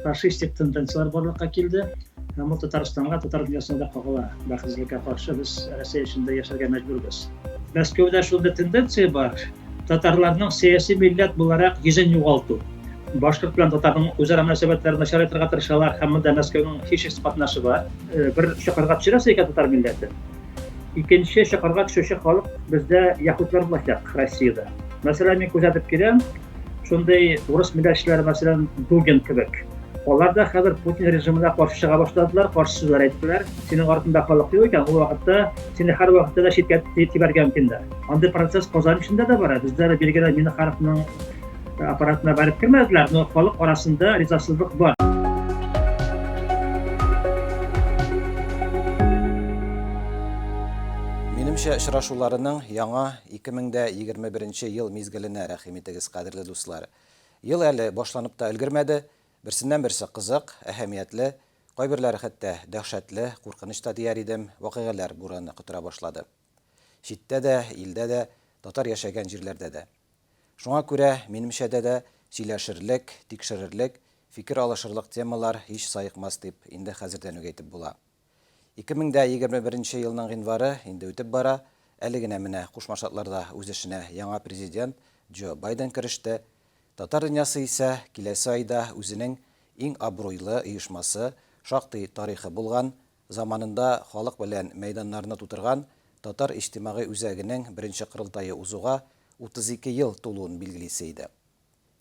Фашистик тенденцияләр барлыкка килде. Һәм ул Татарстанга, татар дөньясына да кагыла. Бәхетсезлеккә каршы без Россия эчендә яшәргә мәҗбүрбез. Мәскәүдә шундый тенденция бар. Татарларның сәяси милләт буларак йөзен югалту. Башкорт белән татарның үзара мөнәсәбәтләрен начарайтырга тырышалар һәм монда Мәскәүнең һичшиксез катнашы бар. Бер чокырга төшерәсе икән татар милләтен. Икенче чокырга төшүче халык бездә яһүдләр булачак Россиядә. Мәсәлән, мин күзәтеп киләм, шундый урыс милләтчеләре, мәсәлән, Дугин кебек. Алар да хәзер Путин режимына каршы чыга башладылар, каршы сүзләр әйттеләр. Синең артында халык юк икән, ул вакытта сине һәр вакытта да читкә тибәргә мөмкиннәр. Андый процесс Казан эчендә дә бара. Бездә дә билгеле Миннехановның аппаратына барып кермәделәр, но халык арасында ризасызлык бар. Минемчә, очрашуларының яңа 2021 ел мизгеленә рәхим итегез, кадерле дуслар. Ел әле башланып та өлгермәде, берсеннән-берсе кызык, әһәмиятле, кайберләре хәтта дәһшәтле, куркыныч та дияр идем, вакыйгаләр бураны котыра башлады. Читтә дә, илдә дә, татар яшәгән җирләрдә дә. Шуңа күрә, минемчәдә дә, сөйләшерлек, тикшерерлек, фикер алышырлык темалар һич саекмас дип инде хәзердән үк әйтеп була. 2021 нче елның гыйнвары инде үтеп бара, әле генә менә Кушма Штатларда үз эшенә яңа президент Джо Байден кереште. Татар дөньясы исә киләсе айда үзенең иң абруйлы оешмасы, шактый тарихы булган, заманында халык белән мәйданнарны тутырган Татар иҗтимагый үзәгенең беренче корылтае узуга 32 ел тулуын билгелисе иде.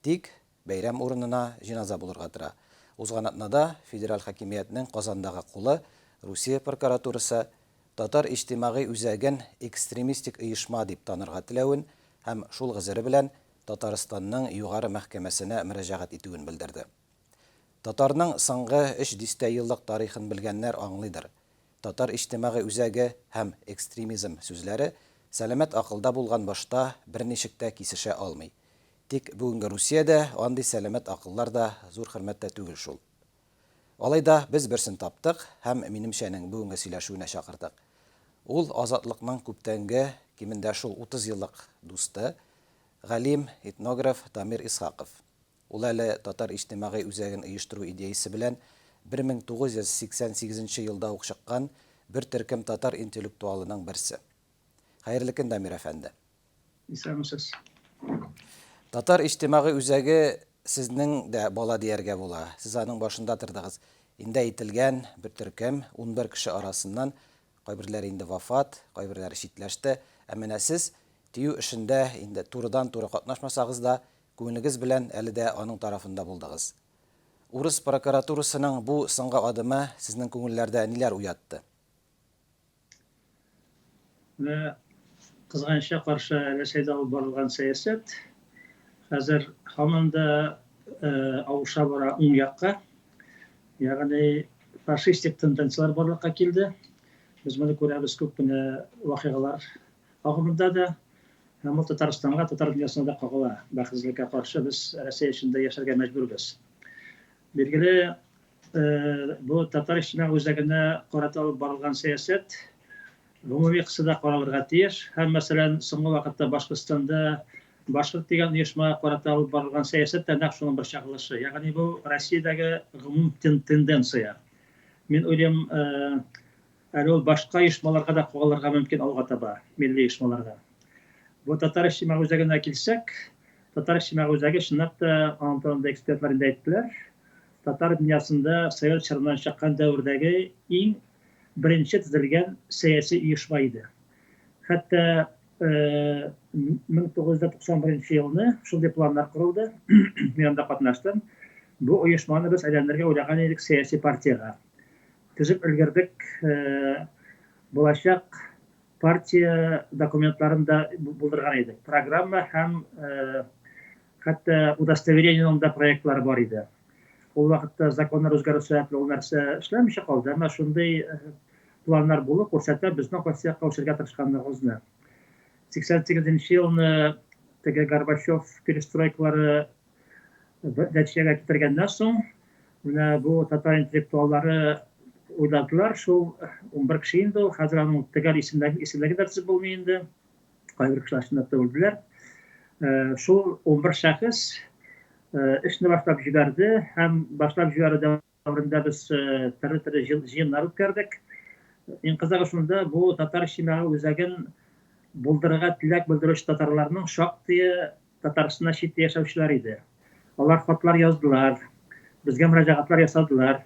Тик, бәйрәм урынына җеназа булырга тора. Узган атнада федераль хакимиятнең Казандагы кулы, Русия прокуратурасы, Татар иҗтимагый үзәген экстремистик оешма дип танырга теләвен һәм шул гозере белән Татарстанның Югары мәхкәмәсенә мөрәҗәгать итүен белдерде. Татарның соңгы өч дистә еллык тарихын белгәннәр аңлыйдыр, Татар иҗтимагый үзәге һәм экстремизм сүзләре сәламәт акылда булган башта берничек тә кисешә алмый. Тик бүгенге Русиядә андый сәламәт акыллар да зур хөрмәттә түгел шул. Алай да без берсен таптык һәм минемчәнең бүгенге сөйләшүенә чакырдык. Ул Азатлыкның күптәнге, кимендә шул 30 еллык дусты, галим, этнограф Дамир Исхаков. Ул әле Татар иҗтимагый үзәген оештыру идеясе белән 1988 нче елда ук чыккан бер төркем татар интеллектуалының берсе. Хәерле көн, Дамир әфәнде. Исәнмесез. Татар иҗтимагый үзәге сезнең дә бала дияргә була. Сез аның башында тордыгыз. Инде әйтелгән бер төркем, 11 кеше арасыннан кайберләре инде вафат, кайберләре читләште. Ә менә сез ТИҮ эшендә инде турыдан-туры катнашмасагыз да, Күңелегез белән әле дә аның тарафында булдыгыз. Урыс прокуратурасының бу соңгы адымы сезнең күңелләрдә ниләр уятты? Менә кызганычка каршы Рәсәйдә алып барылган сәясәт хәзер һаман да авыша бара уң якка. Ягъни фашистик тенденцияләр барлыкка килде. Без моны күрәбез күп кенә вакыйгалар агымында да. Һәм ул Татарстанга, татар дөньясына да кагыла. Бәхетсезлеккә каршы без Россия эчендә яшәргә мәҗбүрбез. Билгеле, бу татар иҗтимагый үзәгенә карата алып барылган сәясәт гомуми кысада каралырга тиеш. Һәм, мәсәлән, соңгы вакытта Башкортстанда Башкорт дигән оешмага карата алып барылган сәясәт тә нәкъ шуның бер чагылышы. Ягъни бу Россиядәге гомум тенденция. Мин уйлыйм, Әле ул башка оешмаларга да кагылырга мөмкин алга таба, милли оешмаларга. Бу Татар иҗтимагый үзәгенә килсәк, Татар иҗтимагый үзәге чынлап та, аның турында экспертлар инде әйттеләр, татар дөньясында совет чорыннан чыккан дәвердәге иң беренче төзелгән сәяси оешма иде. Хәтта 1991 елны шундый планнар корылды, мин анда катнаштым. Бу оешманы без әйләндерергә уйлаган идек сәяси партиягә. Төзеп өлгердек, булачак партия документларын да булдырган идек. Программа һәм хәтта удостоверениенең дә проектлары бар иде. Ул вакытта законнар үзгәрү сәбәпле ул нәрсә эшләмичә калды, әмма шундый планнар булу күрсәтә безнең кайсы якка үсергә тырышканлыгыбызны. 88 нче елны теге Горбачев перестройкалары нәтиҗәгә китергәннән соң, менә бу татар интеллектуаллары уйладылар, шул 11 кеше инде ул, хәзер аның төгәл исемлеге, исемлеге дә төзеп булмый инде. Кайбер кешеләр чынлап та үлделәр. Шул 11 шәхес Эшне башлап җибәрде һәм башлап җибәрү дәверендә без төрле-төрле җыеннар үткәрдек. Иң кызыгы шунда, бу татар иҗтимагый үзәген булдырырга теләк белдерүче татарларның шактые Татарстаннан читтә яшәүчеләр иде. Алар хатлар яздылар, безгә мөрәҗәгатьләр ясадылар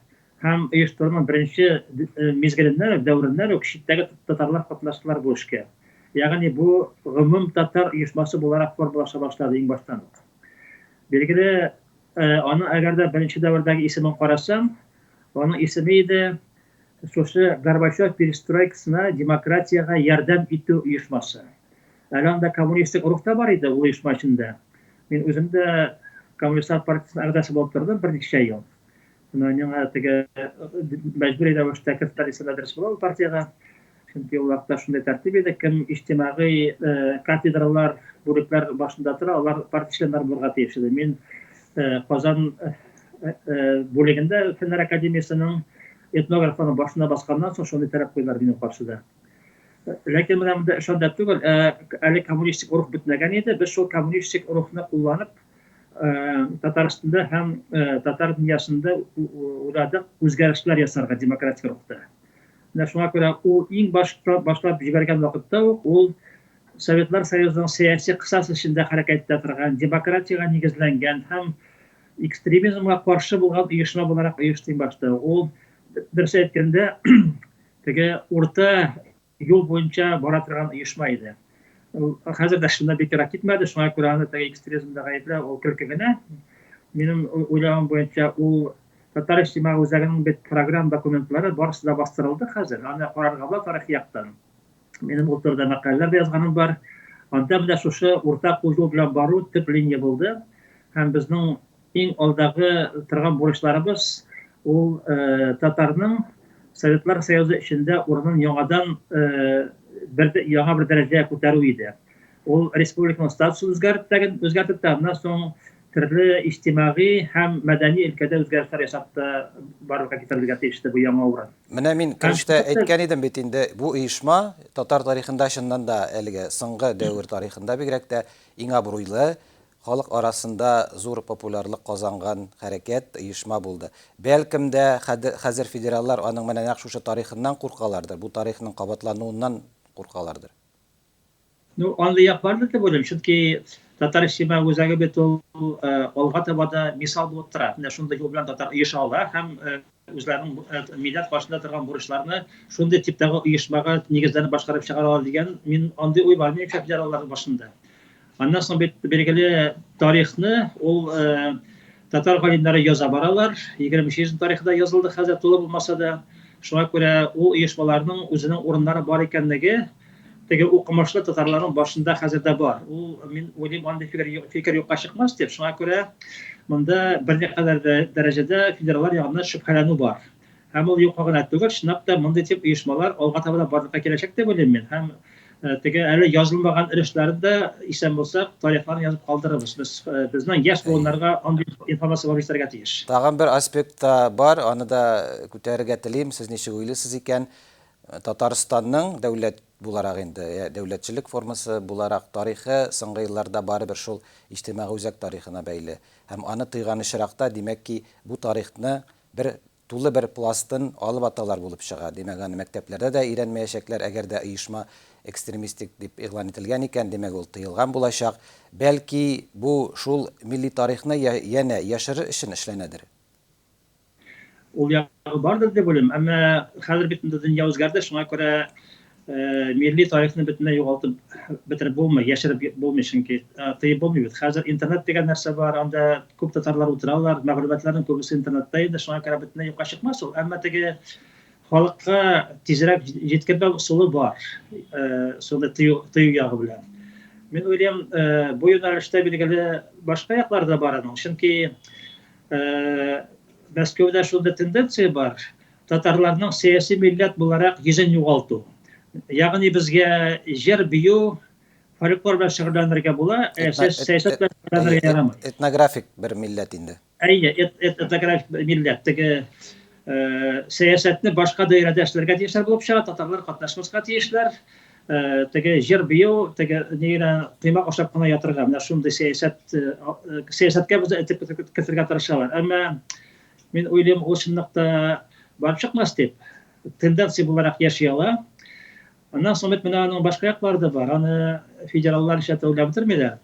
һәм оештыруның беренче мизгеленнән үк, дәвереннән үк читтәге татарлар катнаштылар бу эшкә. Ягъни бу гомум татар оешмасы буларак формалаша башлады иң баштан ук. Билгеле, аның әгәр дә беренче дәвердәге исемен карасаң, аның исеме иде шушы Горбачев перестройкасына демократиягә ярдәм итү оешмасы. Әле анда коммунистик рух та бар иде ул оешма эчендә. Мин үзем дә коммунистлар партиясенең әгъзасы булып тордым берничә ел. Менә миңа теге мәҗбүри рәвештә керттеләр дисәм дә дөрес була ул партиягә. Чөнки ул вакытта шундый тәртип иде, кем иҗтимагый кафедралар, бүлекләр башында тора, алар партия членнары булырга тиеш иде. Мин Казан бүлегендә Фәннәр академиясенең этнографларының башына басканнан соң шундый таләп куйдылар минем каршыда. Ләкин менә монда эш анда түгел, әле коммунистик рух бетмәгән иде. Без шул коммунистик рухны кулланып, Татарстанда һәм татар дөньясында уйладык үзгәрешләр ясарга демократик рухта. Менә шуңа күрә ул иң башлап җибәргән вакытта ук ул Советлар Союзының сәяси кысасы эчендә хәрәкәт итә торган, демократиягә нигезләнгән һәм экстремизмга каршы булган оешма буларак оешты иң башта. Ул, дөрес әйткәндә, теге урта юл буенча бара торган оешма иде. Ул хәзер дә шунда бик ерак китмәде, шуңа күрә аны теге экстремизмда гаепләү ул көлке генә. Минем уйлавым буенча, ул Татар иҗтимагый үзәгенең бит программ документлары барысы да бастырылды хәзер. Аны карарга була тарихи яктан. Минем ул турыда мәкаләләр дә язганым бар. Анда менә шушы уртак юл белән бару төп линия булды. Һәм безнең иң алдагы торган бурычларыбыз ул татарның Советлар Союзы эчендә урынын яңадан бер яңа бер дәрәҗәгә күтәрү иде. Ул республиканың статусын үзгәртеп, үзгәртеп тә, аннан соң төрле иҗтимагый һәм мәдәни өлкәдә үзгәрешләр ясап та барлыкка китерелергә тиеште бу яңа урын. Менә мин керештә әйткән идем бит инде, бу оешма татар тарихында чыннан да әлеге соңгы дәвер тарихында бигрәк тә иң абруйлы, халык арасында зур популярлык казанган хәрәкәт, оешма булды. Бәлкем дә, хәзер федераллар аның менә нәкъ шушы тарихыннан куркалардыр, бу тарихның кабатлануыннан куркалардыр. Ну, андый як бардыр дип уйлыйм, чөнки Татар иҗтимагый үзәге бит ул алга таба да мисал булып тора. Менә шундый юл белән татар оеша ала һәм үзләренең милләт каршында торган бурычларны шундый типтагы оешмага нигезләнеп башкарып чыгара ала дигән мин андый уй бар минемчә федераллар башында. Аннан соң бит билгеле тарихны ул татар галимнәре яза баралар. 20 йөзның тарихы да язылды хәзер тулы булмаса да. Шуңа күрә ул оешмаларның үзенең урыннары бар икәнлеге теге укымышлы татарларның башында хәзер дә бар. Ул мин уйлыйм андый фикер, фикер юкка чыкмас дип. Шуңа күрә монда берникадәр дәрәҗәдә федераллар ягыннан шөбһәләнү бар. Һәм ул юкка гына түгел, чынлап та мондый тип оешмалар алга таба да барлыкка киләчәк дип уйлыйм мин. Һәм теге әле язылмаган өлешләрен дә исән булсак, тарихларын язып калдырырбыз. Без безнең яшь буыннарга андый информация барып җитәргә тиеш. Тагын бер аспект та бар, аны да күтәрергә телим. Сез ничек уйлыйсыз икән? Татарстанның дәүләт буларак инде, дәүләтчелек формасы буларак тарихы соңгы елларда барыбер шул иҗтимагый үзәк тарихына бәйле. Һәм аны тыйган очракта, димәк ки, бу тарихны бер тулы бер пластын алып аталар булып чыга. Димәк, аны мәктәпләрдә дә өйрәнмәячәкләр, әгәр дә оешма экстремистик дип игълан ителгән икән, димәк, ул тыелган булачак. Бәлки, бу шул милли тарихны янә яшерер өчен эшләнәдер? Ул ягы бардыр дип уйлыйм, әмма хәзер бит инде дөнья үзгәрде, шуңа күрә милли тарихны бөтенләй югалтып бетереп булмый, яшереп булмый, чөнки тыеп булмый бит. Хәзер интернет дигән нәрсә бар, анда күп татарлар утыралар, мәгълүматларның күбесе интернетта инде, шуңа күрә бөтенләй юкка чыкмас ул. Әмма теге халыкка тизрәк җиткермәү ысулы бар, шундый тыю, тыю ягы белән. Мин уйлыйм, бу юнәлештә билгеле башка яклар да бар аның, чөнки Мәскәүдә шундый тенденция бар, татарларның сәяси милләт буларак йөзен югалту. Ягъни безгә җыр, бию, фольклор белән шөгыльләнергә була, ә сәясәт белән шөгыльләнергә ярамый. Этнографик бер милләт инде. Әйе, этнографик милләт. Теге сәясәтне башка даирәдә эшләргә тиешләр булып чыга, татарлар катнашмаска тиешләр. Теге җыр бию, теге ни генә коймак ашап кына ятырга. Менә шундый сәясәт сәясәткә безне этеп кертергә тырышалар. Әмма мин уйлыйм, ул чынлыкта барып чыкмас дип. Тенденция буларак яши ала. Аннан соң бит менә аның башка яклары да бар. Аны федераллар эшләтә уйлап бетермиләр.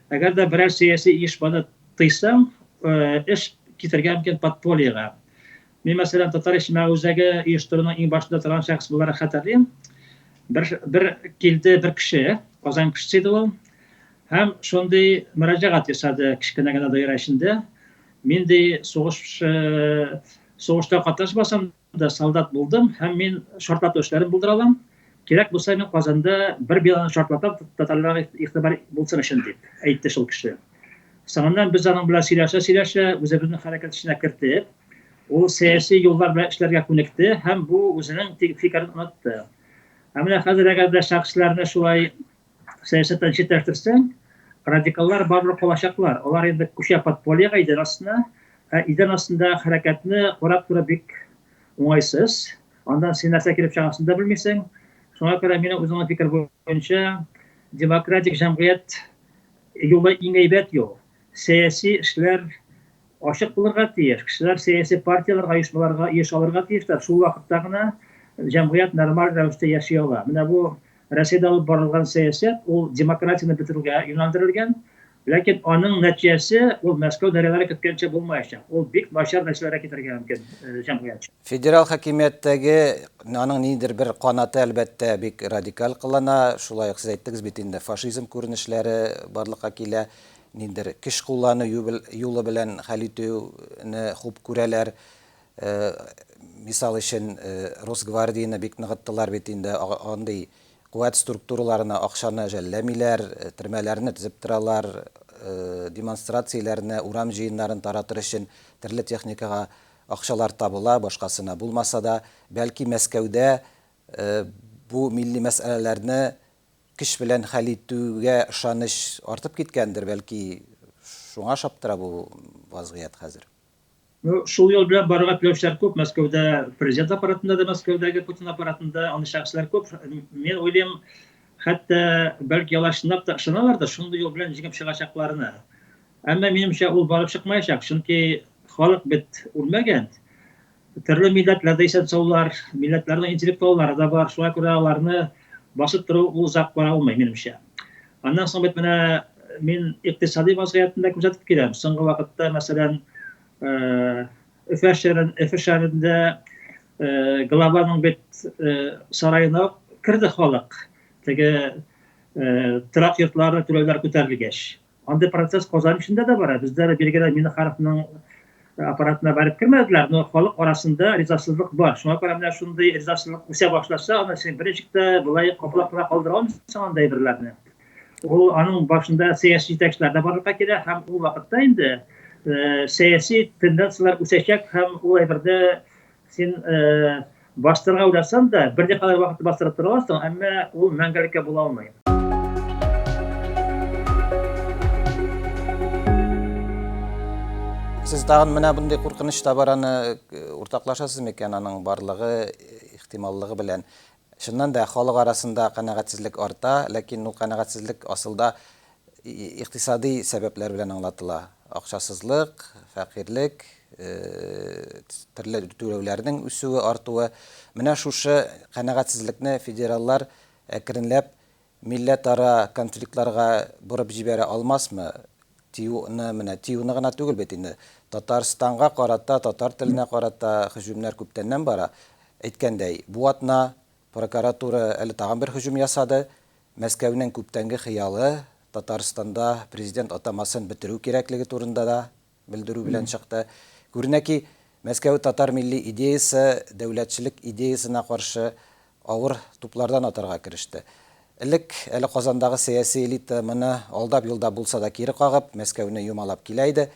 Әгәр дә берәр сәяси оешманы тыйсаң, эш китергә мөмкин подпольега. Мин, мәсәлән, Татар иҗтимагый үзәге оештыруның иң башында торган шәхес буларак хәтерлим. Бер, бер килде бер кеше, Казан кешесе иде ул. Һәм шундый мөрәҗәгать ясады кечкенә генә даирә эчендә. Мин ди сугыш сугышта катнашмасам да солдат булдым һәм мин шартлату эшләрен булдыра алам. Кирәк булса, мин Казанда бер бинаны шартлатам, татарларга игътибар булсын өчен дип әйтте шул кеше. Соңыннан без аның белән сөйләшә-сөйләшә, үзебезнең хәрәкәт эченә кертеп, ул сәяси юллар белән эшләргә күнекте һәм бу үзенең фикерен онытты. Ә менә хәзер әгәр дә шәхесләрне шулай сәясәттән читләштерсәң, радикаллар барыбер калачаклар. Алар инде күчә подпольега, идән астына. Ә идән астында хәрәкәтне карап тору бик уңайсыз. Аннан син нәрсә килеп чыгасын да белмисең. Шуңа күрә минем үземнең фикер буенча, демократик җәмгыять юлы иң әйбәт юл. Сәяси эшләр ачык булырга тиеш. Кешеләр сәяси партияләргә, оешмаларга оеша алырга тиешләр. Шул вакытта гына җәмгыять нормаль рәвештә яши ала. Менә бу Россиядә алып барылган сәясәт, ул демократияне бетерүгә юнәлдерелгән. Ләкин аның нәтиҗәсе ул Мәскәү дәрәләре көткәнчә булмаячак. Ул бик начар нәтиҗәләргә китерергә мөмкин җәмгыять. Федераль хакимияттәге аның ниндидер бер канаты, әлбәттә, бик радикаль кылана. Шулай ук сез әйттегез бит инде, фашизм күренешләре барлыкка килә. Ниндидер көч куллану юлы белән хәл итүне хуп күрәләр. Мисал өчен, Росгвардияне бик ныгыттылар бит инде, андый Куәт структураларына акчаны жәлләмиләр, төрмәләрне төзеп торалар, демонстрацияләрне, урам җыеннарын таратыр өчен төрле техникага акчалар табыла, башкасына булмаса да. Бәлки Мәскәүдә бу милли мәсьәләләрне көч белән хәл итүгә ышаныч артып киткәндер, бәлки шуңа ошап тора бу вазгыять хәзер. Ну, шул юл белән барырга теләүчеләр күп. Мәскәүдә президент аппаратында да, Мәскәүдәге Путин аппаратында андый шәхесләр күп. Мин уйлыйм, хәтта бәлки алар чынлап та ышаналар да шундый юл белән җиңеп чыгачакларына. Әмма минемчә ул барып чыкмаячак, чөнки халык бит үлмәгән. Төрле милләтләр дә исән-саулар, милләтләрнең интеллектуаллары да бар. Шуңа күрә аларны басып тору ул озак бара алмый, минемчә. Аннан соң бит менә мин икътисади вазгыятьне дә күзәтеп киләм. Соңгы вакытта, мәсәлән, Өфә шәһәрен, Өфе шәһәрендә главаның бит сараена ук керде халык. Теге торак йортларына түләүләр күтәрелгәч. Андый процесс Казан эчендә дә бара. Бездә дә билгеле Миннехановның аппаратына барып кермәделәр, но халык арасында ризасызлык бар. Шуңа күрә менә шундый ризасызлык үсә башласа, аны син берничек тә болай каплап кына калдыра алмыйсың андый әйберләрне. Ул аның башында сәяси җитәкчеләр дә барлыкка килә һәм ул вакытта инде сәяси тенденцияләр үсәчәк һәм ул әйберне син бастырырга уйласаң да, берникадәр вакыт бастырып тора аласың, әмма ул мәңгелеккә була алмый. Сез тагын менә мондый куркыныч та бар, аны уртаклашасыз микән, аның барлыгы, ихтималлыгы белән? Чыннан да, халык арасында канәгатьсезлек арта, ләкин ул канәгатьсезлек асылда икътисадый сәбәпләр белән аңлатыла. Акчасызлык, фәкыйрьлек, төрле түләүләрнең үсүе, артуы. Менә шушы канәгатьсезлекне федераллар әкренләп милләтара конфликтларга борып җибәрә алмасмы? ТИҮны, менә ТИҮны гына түгел бит инде, Татарстанга карата, татар теленә карата һөҗүмнәр күптәннән бара. Әйткәндәй, бу атна прокуратура әле тагын бер һөҗүм ясады. Мәскәүнең күптәнге хыялы, Татарстанда президент атамасын бетерү кирәклеге турында да белдерү белән чыкты. Күренә ки, Мәскәү татар милли идеясе, дәүләтчелек идеясенә каршы авыр туплардан атарга кереште. Элек әле Казандагы сәяси элита моны алдап-йолдап булса да кире кагып, Мәскәүне юмалап килә иде.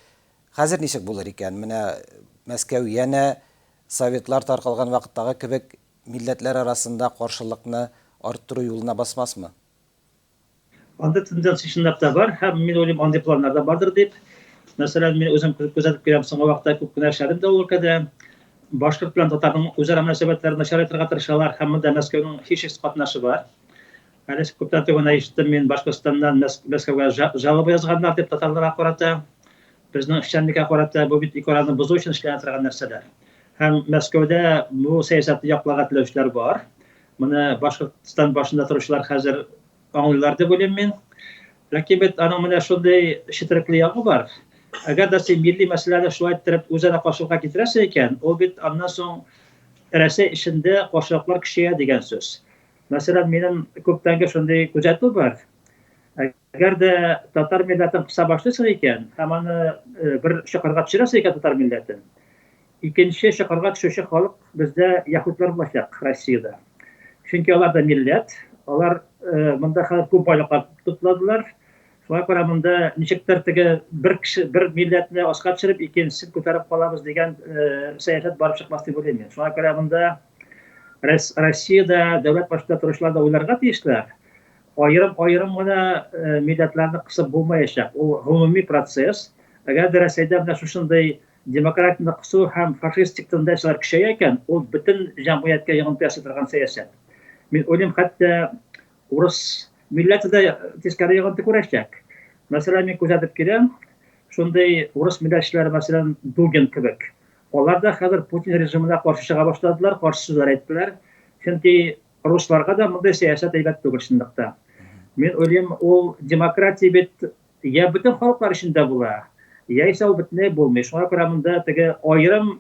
Хәзер ничек булыр икән? Менә Мәскәү янә Советлар таркалган вакыттагы кебек милләтләр арасында каршылыкны арттыру юлына басмасмы? Андый тенденция чынлап та бар һәм мин уйлыйм, андый планнар да бардыр дип. Мәсәлән, мин үзем күзәтеп киләм, соңгы вакытта күп кенә эшләдем дә ул өлкәдә. Башкорт белән татарның үзара мөнәсәбәтләрен начарайтырга тырышалар һәм монда Мәскәүнең һичшиксез катнашы бар. Әле күптән түгел генә ишеттем мин Башкортстаннан Мәскәүгә жалоба язганнар дип татарларга карата, безнең эшчәнлеккә карата, бу бит ике араны бозу өчен эшләнә торган нәрсәләр. Һәм Мәскәүдә бу сәясәтне якларга теләүчеләр бар. Моны Башкортстан башында торучылар хәзер аңлыйлар дип уйлыйм мин. Ләкин бит аның менә шундый четерекле ягы бар. Әгәр дә син милли мәсьәләне шулай иттереп үзара каршылыкка китерәсең икән, ул бит аннан соң Рәсәй эчендә каршылыклар көчәя дигән сүз. Мәсәлән, минем күптәнге шундый күзәтү бар. Әгәр дә татар милләтен кыса башлыйсың икән һәм аны э, бер чокырга төшерәсең икән татар милләтен, икенче чокырга төшүче халык бездә яһүдләр булачак Россиядә. Чөнки алар да милләт, алар э, монда хәзер күп байлыклар тупладылар. Шуңа күрә монда ничектер теге бер кеше, бер милләтне аска төшереп, икенчесен күтәреп калабыз дигән э, сәясәт барып чыкмас дип уйлыйм мин. Шуңа күрә монда Россиядә дәүләт башында торучылар да уйларга тиешләр. Аерым-аерым гына э, милләтләрне кысып булмаячак. Ул гомуми процесс. Әгәр дә Рәсәйдә менә шушындый демократияне кысу һәм фашистик тенденцияләр көчәя икән, ул бөтен җәмгыятькә йогынты ясый торган сәясәт. Мин уйлыйм, хәтта урыс милләте дә тискәре йогынты күрәчәк. Мәсәлән, мин күзәтеп киләм, шундый урыс милләтчеләре, мәсәлән, Дугин кебек, Алар да хәзер Путин режимына каршы чыга башладылар, каршы сүзләр әйттеләр. Чөнки русларга да мондый сәясәт әйбәт түгел чынлыкта. Мин уйлыйм, ул демократия бит я бөтен халыклар өчен дә була, яисә ул бөтенләй булмый. Шуңа күрә монда теге аерым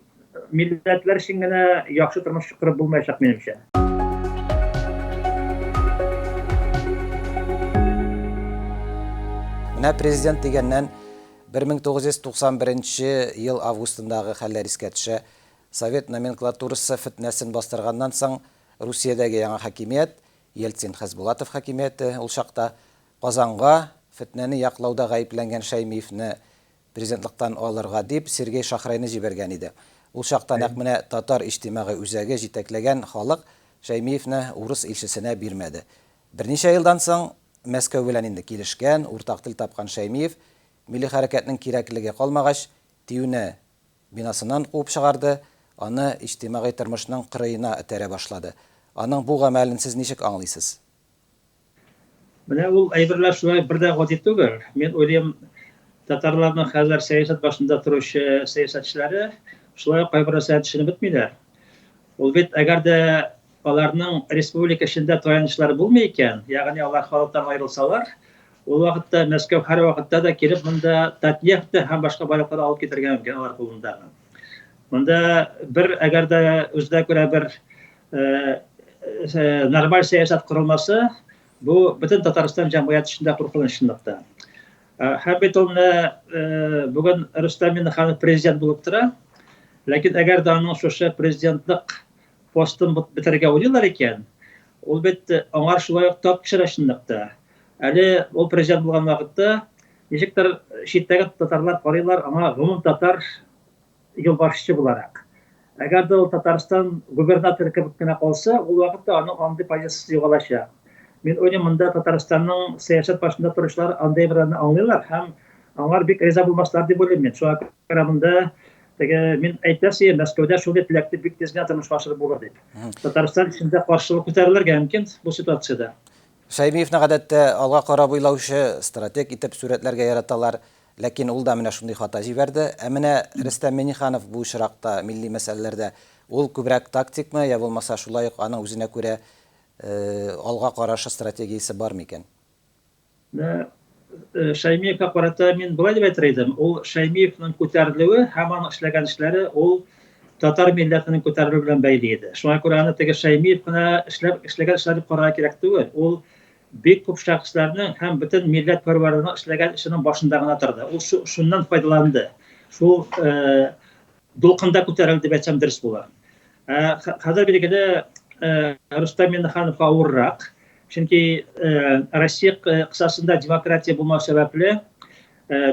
милләтләр өчен генә яхшы тормыш корып булмаячак, минемчә. Менә президент дигәннән, 1991 ел августындагы хәлләр искә төшә. Совет номенклатурасы фетнәсен бастырганнан соң, Русиядәге яңа хакимият, Ельцин-Хасбулатов хакимияте ул чакта, Казанга, фетнәне яклауда гаепләнгән Шәймиевне президентлыктан алырга дип, Сергей Шахрайны җибәргән иде. Ул чакта нәкъ менә Татар иҗтимагый үзәге җитәкләгән халык Шәймиевне урыс илчесенә бирмәде. Берничә елдан соң Мәскәү белән инде килешкән, уртак тел тапкан Шәймиев, милли хәрәкәтнең кирәклеге калмагач, ТИҮне бинасыннан куып чыгарды, аны иҗтимагый тормышның кырыена этәрә башлады. Аның бу гамәлен сез ничек аңлыйсыз? Менә ул әйберләр шулай бер дә гади түгел. Мин уйлыйм, татарларның хәзер сәясәт башында торучы сәясәтчеләре шулай ук кайбер нәрсәгә төшенеп бетмиләр. Ул бит әгәр дә аларның республика эчендә таянычлары булмый икән, ягъни алар халыктан аерылсалар, ул вакытта Мәскәү һәрвакытта да килеп монда Татнефть һәм башка байлыклар алып китәргә мөмкин алар кулындагы. Монда бер әгәр дә үзенә күрә бер э, э, нормаль сәясәт корылмаса, бу бөтен Татарстан җәмгыяте өчен дә куркыныч чынлыкта. Э, һәм бит ул менә э, бүген Рөстәм Миңнеханов президент булып тора. Ләкин әгәр дә аның шушы президентлык постын бетерергә уйлыйлар икән, ул бит э, аңар шулай ук тап төшерә чынлыкта. Әле ул президент булган вакытта ничектер читтәге татарлар карыйлар аңа гомум татар юлбашчы буларак. Әгәр дә ул Татарстан губернаторы кебек кенә калса, ул вакытта аның андый позициясе югалачак. Мин уйлыйм, монда Татарстанның сәясәт башында торучылар андый әйберләрне аңлыйлар һәм аңар бик риза булмаслар дип уйлыйм мин. Шуңа күрә монда теге мин әйтәсе, Мәскәүдә шундый теләкне бик тиз генә тормышка ашырып булыр дип. Татарстан эчендә каршылык күтәрелергә мөмкин бу ситуациядә. Шәймиевне гадәттә алга карап уйлаучы, стратег итеп сурәтләргә яраталар. Ләкин ул да менә шундый хата җибәрде. Ә менә Рөстәм Миңнеханов бу очракта милли мәсьәләләрдә ул күбрәк тактикмы, я булмаса шулай ук аның үзенә күрә алга карашы стратегиясе бар микән? Менә Шәймиевка карата мин болай дип әйтер идем. Ул Шәймиевның күтәрелүе һәм аның эшләгән эшләре ул татар милләтенең күтәрелүе белән бәйле иде. Шуңа күрә аны теге Шәймиев кына эшләп эшләгән эшләр дип карарга кирәк түгел. Ул бик күп шәхесләрнең һәм бөтен милләт пәрвәренең эшләгән эшенең башында гына торды. Ул шуннан файдаланды. Шул дулкында күтәрелде дип әйтсәм дөрес була. Хәзер билгеле Рөстәм Миңнехановка авыррак. Чөнки Россия кысасында демократия булмау сәбәпле,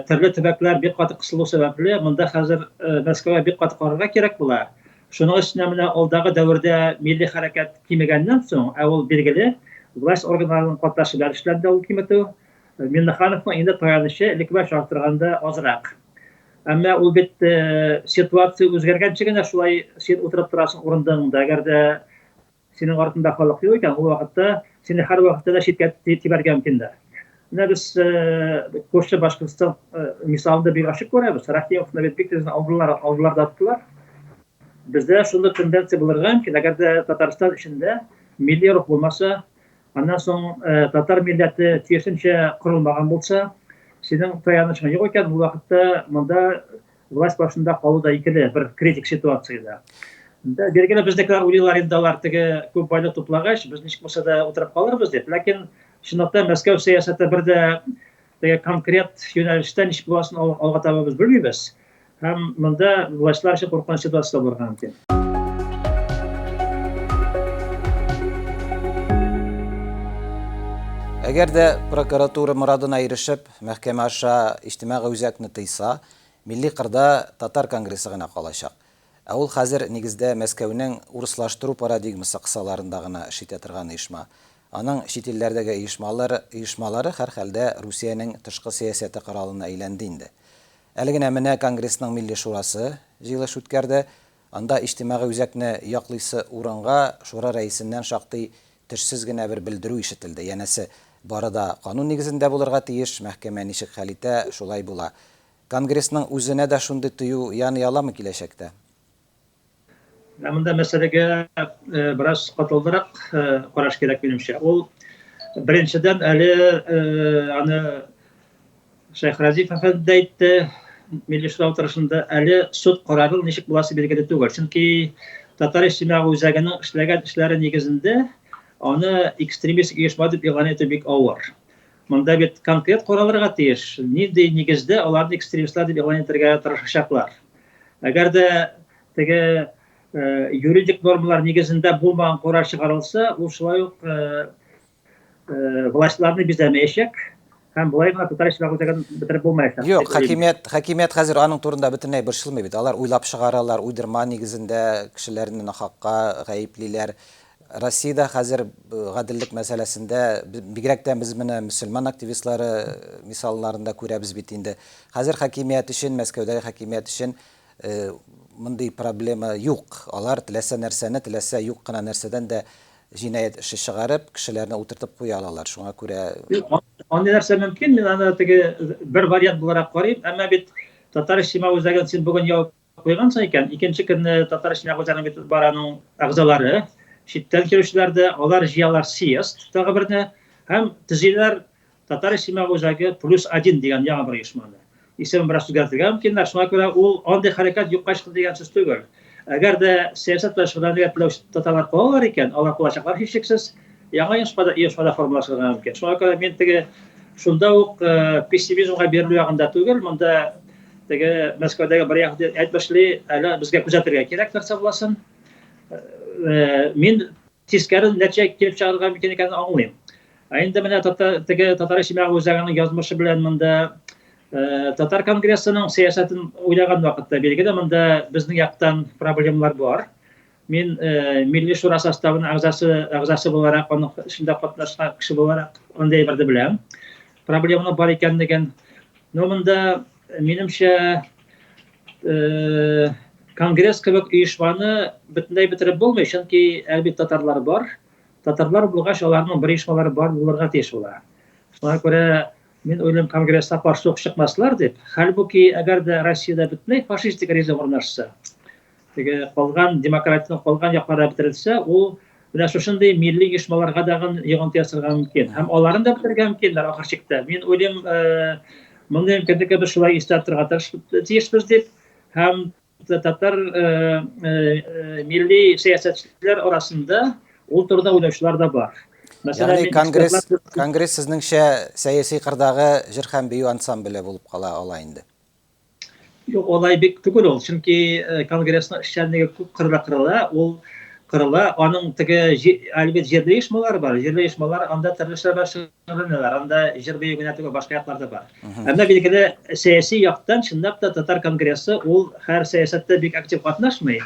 төрле төбәкләр бик каты кысылу сәбәпле, монда хәзер Мәскәүгә бик каты карарга кирәк була. Шуның өстенә менә алдагы дәвердә милли хәрәкәт кимегәннән соң, ә ул билгеле, власть органнарының катнашы белән эшләнде ул киметү, Миңнехановның инде таянычы элекке белән чагыштырганда азрак. Әмма ул бит ситуация үзгәргәнче генә шулай син утырып торасың урындыңда. Әгәр дә Синең артында халык юк икән, ул вакытта сине һәрвакытта да читкә тибәргә мөмкиннәр. Менә без күрше Башкортстан мисалында бик ачык күрәбез. Рәхимовны бит бик тиз алдылар, алдылар да аттылар. Бездә шундый тенденция булырга мөмкин, әгәр дә Татарстан эчендә милли рух булмаса, аннан соң татар милләте тиешенчә корылмаган булса, синең таянычың юк икән, ул вакытта монда власть башында калу да икеле бер критик ситуациядә. Билгеле, безнекеләр уйлыйлар инде, алар теге күп байлык туплагач, без ничек булса да утырып калырбыз дип. Ләкин чынлыкта Мәскәү сәясәте бер дә теге конкрет юнәлештә ничек буласын алга таба без белмибез. Һәм монда властьлар өчен куркыныч ситуация булырга мөмкин. Әгәр дә прокуратура морадына ирешеп, мәхкәмә аша иҗтимагый үзәкне тыйса, милли кырда татар конгрессы гына калачак. Ә ул хәзер, нигездә, Мәскәүнең урыслаштыру парадигмасы кысаларында гына эш итә торган оешма. Аның чит илләрдәге оешмалары оешмалары һәрхәлдә Русиянең тышкы сәясәте коралына әйләнде инде. Әле генә менә Конгрессның Милли шурасы җыелыш үткәрде. Анда иҗтимагый үзәкне яклыйсы урынга шура рәисеннән шактый тешсез генә бер белдерү ишетелде, янәсе, бары да канун нигезендә булырга тиеш, мәхкәмә ничек хәл итә, шулай була. Конгрессның үзенә дә шундый тыю яный аламы киләчәктә? Менә монда мәсьәләгә бераз катлаулырак караш кирәк, минемчә. Ул беренчедән әле аны Шәйхразиев әфәнде дә әйтте, Милли шура утырышында әле суд карарының ничек буласы билгеле түгел. Чөнки Татар иҗтимагый үзәгенең эшләгән эшләре нигезендә аны экстремистик оешма дип игълан итү бик авыр. Монда бит конкрет каралырга тиеш, нинди нигездә аларны экстремистлар дип игълан итәргә тырышачаклар. Әгәр дә теге юридик нормалар нигезендә булмаган карар чыгарылса, ул шулай ук властьларны бизәмәячәк һәм болай гына татар иҗтимагый үзәген бетереп булмаячак. Юк, хакимият, хакимият хәзер аның турында бөтенләй борчылмый бит. Алар уйлап чыгаралар, уйдырма нигезендә кешеләрне нахакка гаеплиләр. Россиядә хәзер гаделлек мәсьәләсендә, бигрәк тә без менә мөселман активистлары мисалларында күрәбез бит инде. Хәзер хакимият өчен, Мәскәүдәге хакимият өчен мондый проблема юк. Алар теләсә нәрсәне, теләсә юк кына нәрсәдән дә җинаять эше чыгарып, кешеләрне утыртып куя алалар. Шуңа күрә. Андый нәрсә мөмкин, мин аны теге бер вариант буларак карыйм, әмма бит Татар иҗтимагый үзәген син бүген ябып куйгансың икән, икенче көнне Татар иҗтимагый үзәгенең бит бар аның әгъзалары, читтән килүчеләр дә, алар җыялар съезд тагы берне һәм төзиләр Татар иҗтимагый үзәге плюс один дигән яңа бер оешманы. Исемен бераз үзгәртергә мөмкиннәр. Шуңа күрә ул андый хәрәкәт юкка чыкты дигән сүз түгел. Әгәр дә сәясәт белән шөгыльләнергә теләүче татарлар калалар икән, алар калачаклар һичшиксез. Яңа оешмада оешмада формалашырга мөмкин. Шуңа күрә мин теге шунда ук пессимизмга бирелү ягында түгел, монда теге Мәскәүдәге бер яһүди әйтмешли, әле безгә күзәтергә кирәк нәрсә буласын. Мин тискәре нәтиҗә килеп чыгарга мөмкин икәнен аңлыйм. Ә инде менә татар, теге Татар иҗтимагый үзәгенең язмышы белән монда Татар конгрессының сәясәтен уйлаган вакытта билгеле монда безнең яктан проблемалар бар. Мин Милли шура составының әгъзасы әгъзасы буларак, аның эшендә катнашкан кеше буларак андый әйберне беләм. Проблеманың бар икәнлеген. Но монда минемчә конгресс кебек оешманы бөтенләй бетереп булмый, чөнки әле бит татарлар бар. Татарлар булгач, аларның бер оешмалары бар булырга тиеш була. Шуңа күрә мин уйлыйм, конгресста каршы ук чыкмаслар дип. Хәлбуки, әгәр дә Россиядә бөтенләй фашистик режим урнашса, теге калган демократиянең калган яклары бетерелсә, ул менә шушындый милли оешмаларга дагын йогынты ясарга мөмкин. Һәм аларын да бетерергә мөмкиннәр ахыр чиктә. Мин уйлыйм, мондый мөмкинлекне без шулай истә торырга тиешбез дип. Һәм татар милли сәясәтчеләр арасында ул турыда уйлаучылар да бар. Мәсәлән, Ягъни конгресс, конгресс сезнеңчә сәяси кырдагы җыр һәм бию ансамбле булып кала ала инде? Юк, алай бик түгел ул. Чөнки конгрессның эшчәнлеге күп кырыла кырыла, ул кырыла, аның теге әле бит җирле оешмалар бар. Җирле оешмалар анда төрле эшләр белән шөгыльләнәләр. Анда җыр бию генә түгел, башка яклар да бар. Әмма билгеле сәяси яктан чынлап та татар конгрессы ул һәр сәясәттә бик актив катнашмый.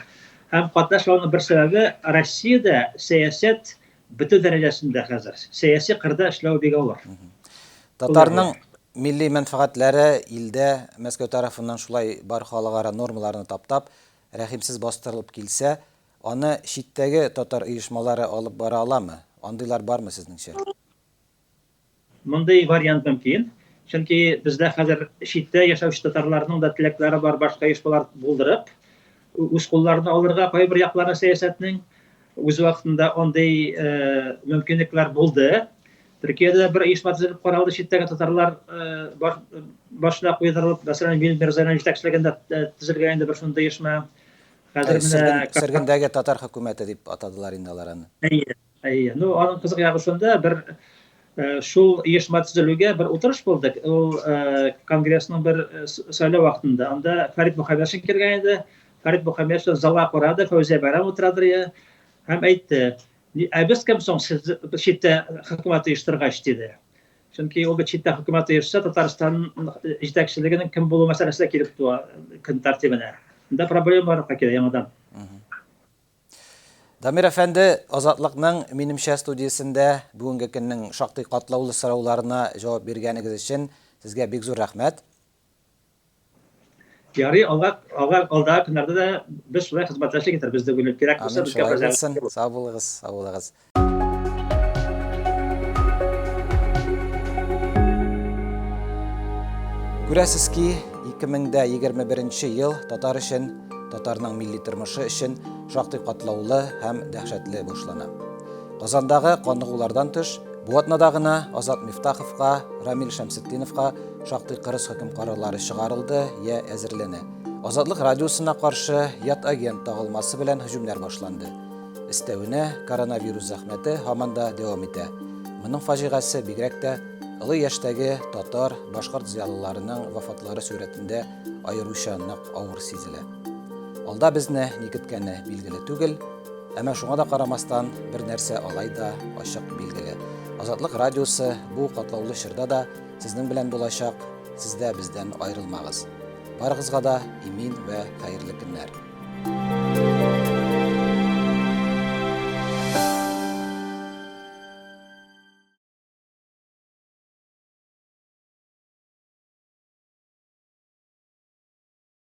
Һәм катнашмауның бер сәбәбе Россиядә сәясәт бетү дәрәҗәсендә хәзер. Сәяси кырда эшләү бик авыр. Татарның милли мәнфәгатьләре илдә Мәскәү тарафыннан шулай бар халыкара нормаларны таптап, рәхимсез бастырылып килсә, Аны читтәге татар оешмалары алып бара аламы? Андыйлар бармы сезнеңчә? Мондый вариант мөмкин. Чөнки бездә хәзер читтә яшәүче татарларның да теләкләре бар башка оешмалар булдырып, үз кулларына алырга кайбер якларны сәясәтнең. Үз вакытында андый мөмкинлекләр булды. Төркиядә дә бер оешма төзелеп каралды, читтәге татарлар башына куйдырылып, мәсәлән, Вил Мирзаян җитәкчелегендә төзелгән инде бер шундый оешма. Хәзер менә Сөргендәге татар хөкүмәте дип атадылар инде алар аны. Әйе. Әйе. Ну, аның кызык ягы шунда, бер шул оешма төзелүгә бер утырыш булды. Ул конгрессның бер сайлау вакытында. Анда Фәрит Мөхәммәтшин килгән иде. Фәрит Мөхәммәтшин залга карады, Фәүзия Бәйрәм утырадыр иде. Һәм әйтте, ә без кем соң сез читтә хөкүмәт оештыргач, диде. Чөнки ул бит читтә хөкүмәт оешса, Татарстан җитәкчелегенең кем булу мәсьәләсе дә килеп туа көн тәртибенә. Монда проблема барлыкка килә яңадан. Дамир әфәнде, Азатлыкның Минемчә студиясендә бүгенге көннең шактый катлаулы сорауларына җавап биргәнегез өчен сезгә бик зур рәхмәт. Ярый, алга, алга, алдагы көннәрдә дә без шулай хезмәттәшлек итәрбез дип уйлыйм. Кирәк булса, безгә мөрәҗәгать итегез. Сау булыгыз, сау булыгыз. Күрәсез ки, 2021 ел татар өчен, татарның милли тормышы өчен шактый катлаулы һәм дәһшәтле башлана. Казандагы каныгулардан тыш, бу атнада гына Азат Мифтаховка, Рамил Шәмсетдиновка шактый кырыс хөкем карарлары чыгарылды я әзерләнә. Азатлык радиосына каршы ят агент тагылмасы белән һөҗүмнәр башланды. Өстәвенә, коронавирус зәхмәте һаман да дәвам итә. Моның фаҗигасе бигрәк тә олы яшьтәге татар, башкорт зыялыларының вафатлары сурәтендә аеруча нык авыр сизелә. Алда безне ни көткәне билгеле түгел, әмма шуңа да карамастан бер нәрсә алай да ачык билгеле. Азатлык радиосы бу катлаулы чорда да сезнең белән булачак, сез дә бездән аерылмагыз. Барыгызга да имин вә хәерле көннәр.